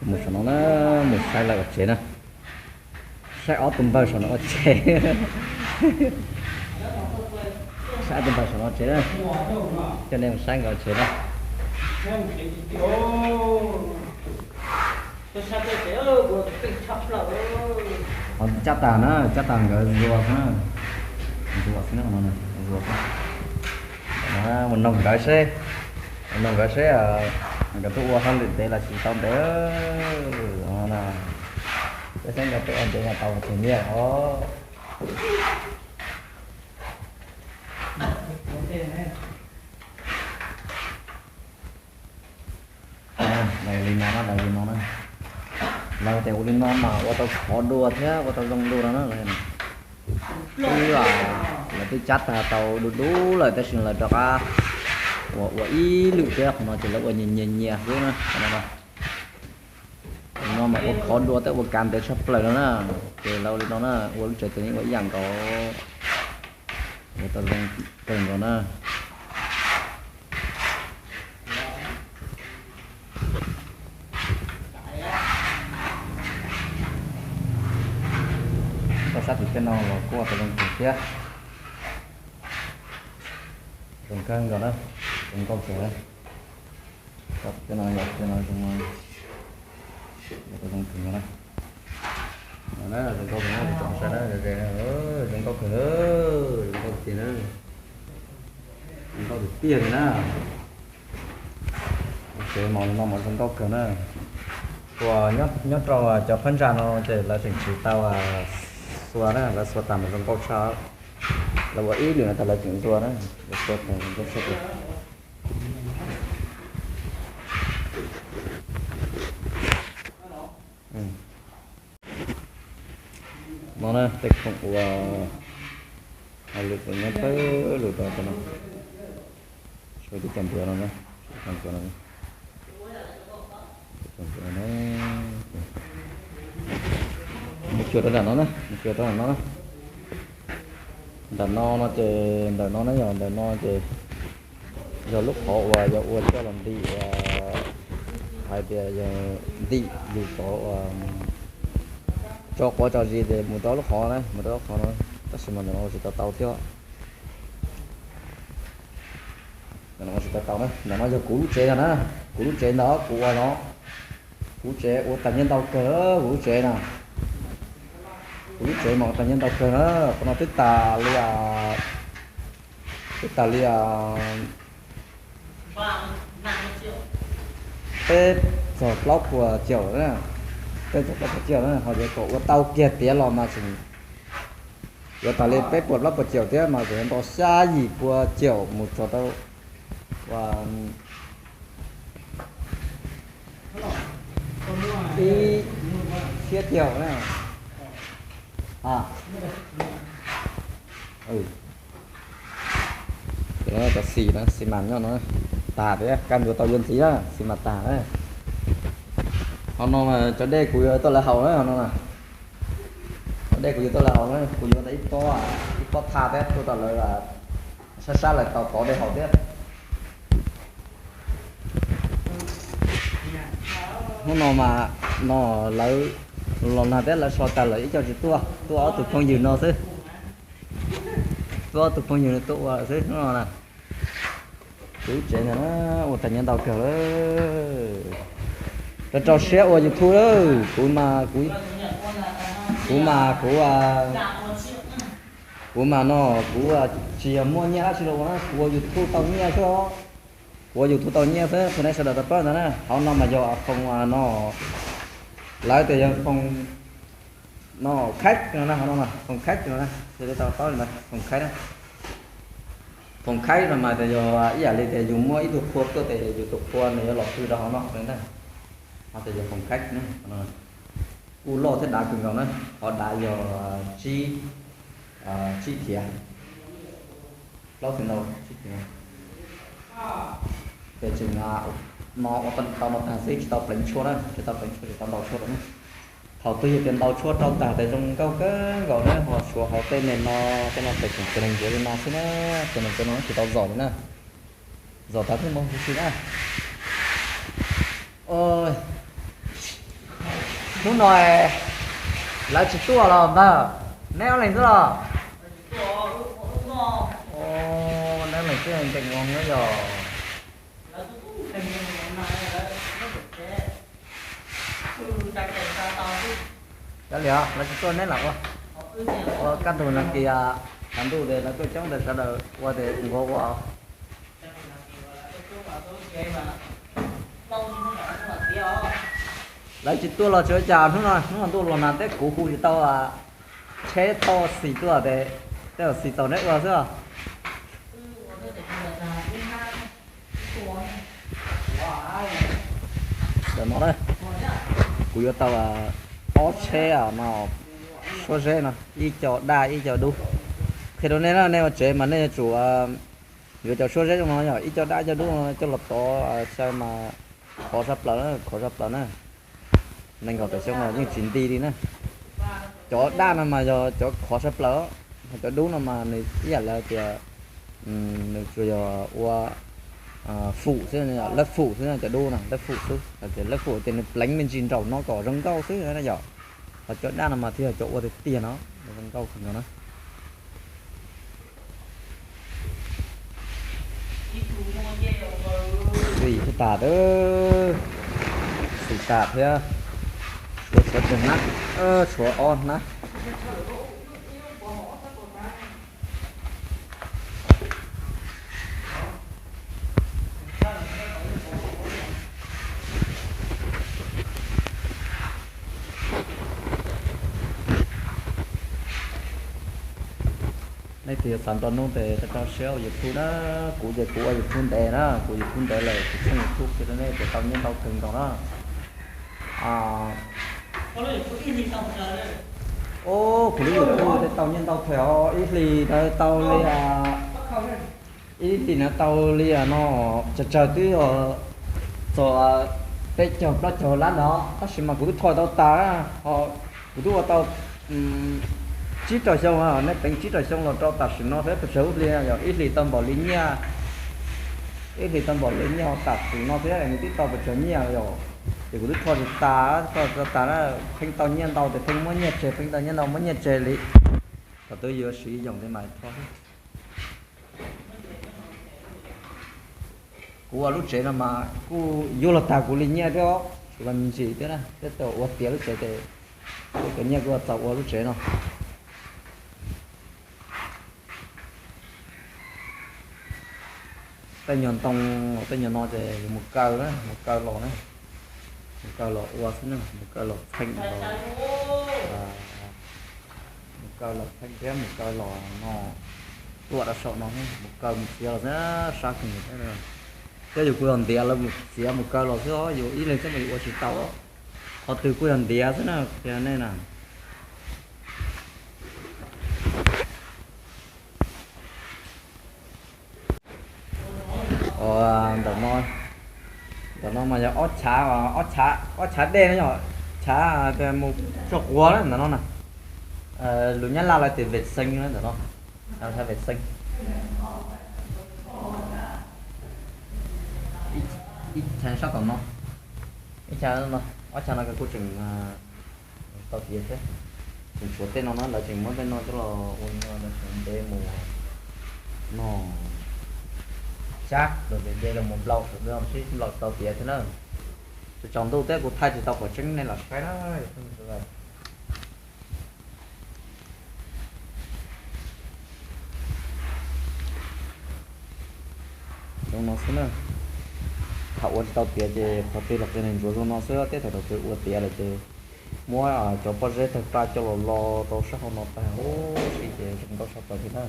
Mus saum no na, mus saib lawv ua tsev na. Saib ob tug npawg saum no ua tsev. Saib ob tug npawg saum no ua tsev na. Coj nej mus saib nkawd ua tsev na. Cab tag na, cab tag nkawd zuag xwb na. Zuag xwb na, zuag xwb. Mus noog nkawd seb, mus noog nkawd seb nkawd tuaj ua hauj lwm ntev los tsis tau ntev na. Peb saib nkawd tuaj ua ntev mas tau tsis nyiaj os. Lawv li no na, lawv li no na. Lawv tias ua li no mas ua tau khov dua thiab ua tau zoo dua no na. Twb, lawv twb cab tag tau dub dub lawm tab sis lawv rov qab ua ua ib lwm thiab, qhov no ces lawv ua nyias nyias nyias xwb na. Li no mas ua khov dua thiab ua kav ntev tshaj plaws no na. Ces lawv ua li no na, ua lub tsev tes yeej ua ib yam nkaus, ua tau zoo kawg nkaus na. Tau sab tim tej no los kuj ua tau zoo kawg thiab. Zoo kawg nkaus na, zoo nkauj kawg na. Tej no yog tej no zoo, ua tau zoo kawg nkaus na. Zoo nkauj kawg na, zoo nkauj kawg, zoo nkauj tiag na. Zoo nkauj tiag tiag li na. Tsev mos no mas zoo nkauj kawg na. Uas nyob rau cov phab ntsa no ces lawv tseem tsis tau xua na, lawv xua tas mas zoo nkauj tshaj. Lawv ua ib lwm no tas lawv tseem xua na, lawv xua tas zoo nkauj tshaj plaws. No na tej khoom uas hauj lwm nyob pawg lug rau tej no. Sawv tib cov npua no na, cov npua no na. Mus cuag rau nram no na, mus cuag rau nram no na. Nram no no ces, ntawm no na, yog ntawm no ces yog lub qhov uas yog ua coj los ntim uas hais tias yog ntim yus cov uas tso quav tso zis ces mus rau lub qhov na, mus rau lub qhov no. Tab sis mas ntawm no ua tsis tau tau thiab. Ntawm no ua tsis tau tau na, ntawm no yog kuv lub tsev no na, kuv lub tsev ntawm kuv ua no. Kuv tsev ua tag nyiaj ntau kawg, kuv lub tsev na. Kuv lub tsev mas ua tag nyiaj ntau kawg na, qhov no twb tas li, twb tas li peb txog plaub puas caum na, peb txog plaub puas caum na, ho yuav kom ua tau kiag tiav los mas tseem yuav tas li peb puas plaub puas caum thiab mas tseem nto xya yim puas caum mus txog rau ib txhiab caum na. Cov xis na, xis mas nyob no tag thiab, kaj ntug tau yuav ntxiv na, xis mas tag na. Ho no mas cov dej kuv yuav tuaj lawv haus na, ho no na. Cov dej kuv yuav tuaj lawv haus na, kuv yuav ntawm ib pob, ib pob thaj thiab tuaj rau lawv sab sab lawv tau tov dej haus thiab. Hnub no mas no lawv los nag thiab lawv so tas lawm ib co tsis tuaj, tuaj ob tug phooj ywg no xwb. Tuaj ob tug phooj ywg no tuaj ua xwb hnub no na. Kuv lub tsev ntawm no ua tag nyiaj ntau kawg lawm. Rau rau siab ua YouTube lawm, kuv mas kuv, kuv mas kuv, kuv mas no kuv tsis yog muaj nyiaj dab tsi los ua na, kuv ua YouTube tau nyiaj xwb os. Kuv ua YouTube tau nyiaj xwb, qhia nej sawv daws tau paub ntawd na. Hauv no mas yog foom no, lawv tias yog foom no khaib no na, hauv no foom khaib no na, sawv daws tau paub li ntawd, foom khaib na. Foom khaib no mas tias yog ib yam li tias yus muaj ib tug qhua tuaj ces yus tus qhua nws yuav los pw rau hauv no na. Ho tias yog foom khaib na. Kuj loj thiab dav kawg nkaus na, qhov dav yog tsib, tsib thiav, plaub thiav ntau, tsib thiav. Ces tseem no ua tau no tag xwb, tsis tau pleev tshuaj na, tsis tau pleev tshuaj, tsis tau ntaus tshuaj rau na. Thaum twg yog tias ntaus tshuaj rau tag ces zoo nkauj kawg nkaus na, ho tshuav hauv tej neeg no, tej no ces tseem cov neeg ntsuav li no xwb na, cov neeg ntsuav no tsis tau zom li na. Zom tag thiaj muaj huv si na. Oj, Hnub no lawv tsis tuaj los npawg, neb ob leeg xwb los? Neb ob leeg xwb nkees ua na yog. Cov liam lawv tsis tuaj neb lam ua, ua kaj ntug no kiag, thaum ntuj tes lawv tuaj coob tes sawv daws ua tes nquag ua. Lawv tsis tuaj los tsis ua cas, hnub no hnub no ntuj los nag thiab kuv hu tsis tau tsheb toj xis tuaj tes tej zaum xis txaus neb ua xwb. Ntawm no na, kuv yuav tau ob tsheb no, suab zeb no, ib co daj ib co dub. Qhia rau nej na, nej ua tsev mas nej yuav tsum yuav cov suab zeb zoo no yog ib co daj ib co dub no coj los tov xyaw mas khov sab plaws na, khov sab plaws na. Nees nkaum tawm xyoo los yeej tsis nti li na. Cov daj no mas yog cov khov sab plaws, ho cov dub no mas nws ib yam li tias nws tsuas yog ua fum xwb, lab fum xwb, cov dub no lab fum xwb, hais tias lab fum tias nws pleev me ntsis nraum no kom zoo nkauj xwb na yom. Ho cov daj no mas thiaj yog cov ua tiag tiag no, zoo nkauj kawg nkaus na. Xim tas, xim tas thiab, tshuav tshuav tus hnab, tshuav ob hnab. Nej tus yuav xav nrog nug tes rau siab ua YouTube na, kuv ces kuv ua YouTube ntev na, kuv YouTube ntev lawm, kuv tshooj YouTube ces nej tes tau nyiaj ntau kawg nkaus na. Kuv lub YouTube tej tau nyiaj ntau kawg os, ib hlis na tau li ib hlis na tau li no tsawg tsawg twb txog peb caug plaub caug lab ntawd, tab sis mas kuv twb rho tau tas, ho kuv twb ua tau tsib rau xyoo, nej teev tsib rau xyoo los rau tam sim no thiab pes tsawg lub hli yog ib hlis tau npaum li nyiaj, ib hlis tau npaum li nyiaj tam sim no thiab nws twb tau pes tsawg nyiaj yom. Ces kuv twb rho tsis tas, rho tsis tas na, pheej tau nyiaj ntau ces pheej muab nyiaj tseg, pheej tau nyiaj ntau muab nyiaj tseg li. Thaum twg yuav siv yoos tes mam rho. Kuv ua lub tsev no mas kuj yuav los tag kuv li nyiaj thiab, kuv los me ntsis thiab na, thiab tau ua tiav lub tsev ces kuv cov nyiaj kuj txaus ua lub tsev no. Tej nyuag ntoo, tej nyuag no ces yuav mus kaw na, mus kaw los na, mus kaw los ua xwb na, mus kaw los txheej los, mus kaw los txheej thiab mus kaw los no, tuaj rau saum no, mus kaw mus txiav los xwb, sab kawg nkaus thiab. Thiab yus kuj yog ntiav lawv mus txiav mus kaw los xwb os, yus ib leeg xwb mas yus ua tsis tau. Qhov twg kuj yog ntiav xwb na, qhia nej na. Ntawm no, ntawm no mas yog ob chav, ob chav dej no yog chav mus tso quav na ntawm no na. Lus Nyab Laj lawv tias vej xeeb na ntawm no, vej xeeb. Ib chav sab tom no, ib chav no, ob chav no kuj tseem tau tiav thiab. Tseem tshuav tej no na, lawv tseem muab tej no coj los ua no, lawv tseem ntev mus no, sab los ntev los mus nplaum, sib nplaum tau tiav thiab na. Tsaus ntuj thiab kuv thaij tsis tau qhov tseeb nej los saib na. Zoo no xwb na. Thaum ua tsis tau tiav ces qhov twg los qhia nws ntsuav zoo no xwb, tej thaum thaum twg ua tiav lawm ces muab cov pob zeb tawg paj coj los lo rau sab hauv no tag huv si ces zoo nkauj tshaj plaws thiab na.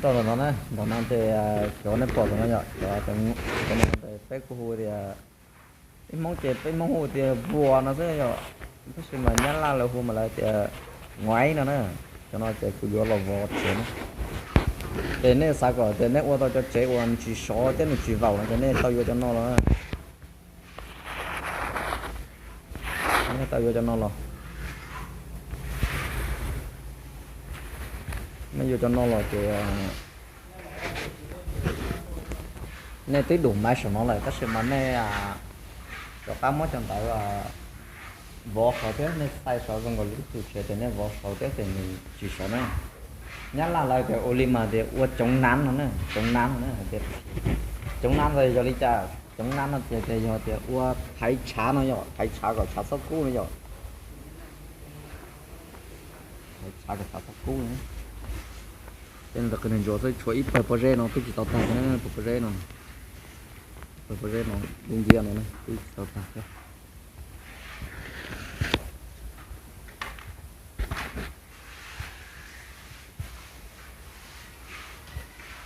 Tau ntawm no na, ntawm no ces cov nej pom ntawm no yom, cov no peb kuj hu tias, peb Hmoob ces peb Hmoob hu tias vuas no xwb yom, tab sis mas Nyab Laj lawv hu mas lawv tias nguaib no na. Cov no ces kuv yuav los vov tsev na. Ces nej xav kom tias nej ua tau cov tsev uas nws tsis sov thiab nws tsis vaum no ces nej tau yuav cov no los. Nej tau yuav cov no los. Nej yuav cov no los ces Nej twb dum maiv saum no lawm tab sis mas nej rov qab muab cov ntawd vov saud thiab, nej xais saud zoo nkaus li ib tug tsev ces nej vov saud thiab ces nws tsis sawv na. Nyab Laj lawv tias ua li mas tias ua chống nắng no na, chống nắng no na, hais tias chống nắng no yog li cas? Chống nắng no ces tias yog tias ua thaiv tshav no yom, thaiv tshav kom tshav txhob kub no yom. Thaiv tshav kom tshav txhob kub no. Ces ntawm qhov niag ntsuav xwb, tshuav ib pawg pob zeb no twb tsis tau tag, pawg pob zeb no, pawg pob zeb no, dub nciab no twb tsis tau tag thiab.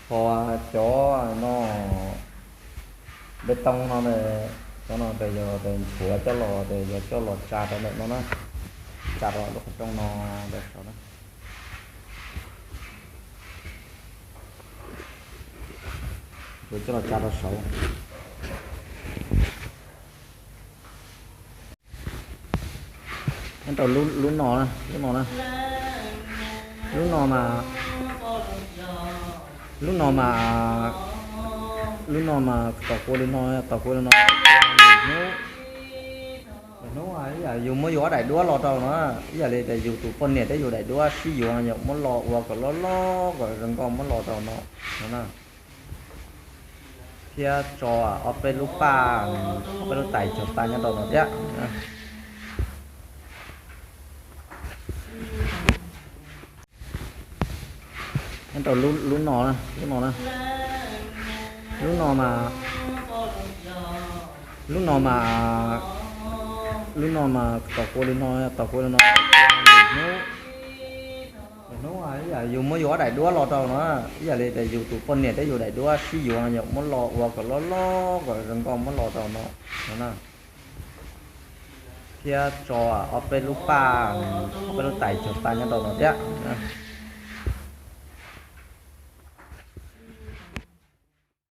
Ho cov no, npe too no, cov no ces yog ntxhuav coj los, ces yog coj los tsa rau ntawm no na, tsa rau lub qhov rooj no, ntawm saud na. Ntxhuav coj los tsa rau saud. Nyob rau lub no, lub no na, lub no mas, lub no mas, lub no mas tos kua li no, tos kua li no. Hnub, hnub ib yam yus muab yus ob daim duab los rau no, ib yam li tias yus tus poj niam thiab yus daim duab sib yuav no yom, muab los ua kom loj loj kom zoo nkauj muab los rau no, no na. Thiab tso ob peb lub paj, ob peb lub tais cog tag nyob rau no thiab. Nyob rau lub no, lub no na, lub no mas, lub no mas, lub no mas tos kua li no, tos kua li no. Hnub, hnub ib yam yus muab yus ob daim duab los rau no, ib yam li tias yus tus poj niam thiab yus daim duab sib yuav no yom, muab los ua kom loj loj kom zoo nkauj muab los rau no, no na. Thiab tso ob peb lub paj, ob peb lub tais cog tag nyob rau no thiab.